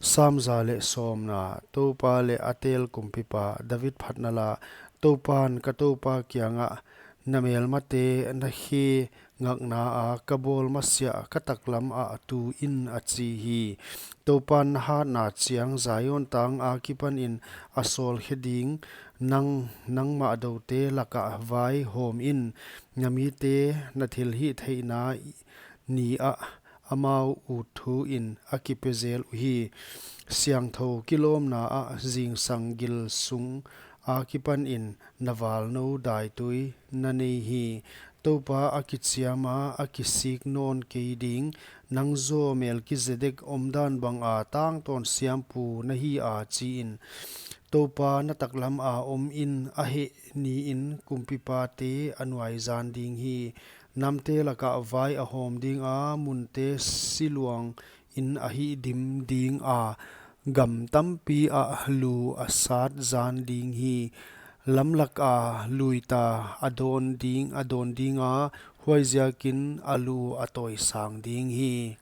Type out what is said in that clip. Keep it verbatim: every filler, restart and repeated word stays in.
Sam za leh sawmna. Toupa leh a tel kumpipa. David phatna la. Toupan ka Toupa kiangah, na melmate na khe ngakna a ka bawl masiah ka taklam ah tu in, a chi hi. Toupan na hatna chiang Zion tang akipanin a sawl khe ding, nang, nangmah doute lakah vai hawm in, na mite na thilhihtheihna ni ah amau ut thu in a kipe zel uhi. Siangthou kilawmna ah zingsang gil sung akipanin na valnou daitui na nei hi. Toupa a kichiama a kisik nawn kei ding, nang zaw Melkizedek omdan banga tangtawn siampu na hi a, chi in. Toupa na taklam a om in a heh ni in kumpipate a nuaizan ding hi. Namte lakah vai a hawm dinga, munte siluang in a hihdim dinga, gam tampi ah lu a sat zan ding hi. Lamlak a luita a dawn ding, a dawn dinga, huaiziakin a lu a tawisang ding hi.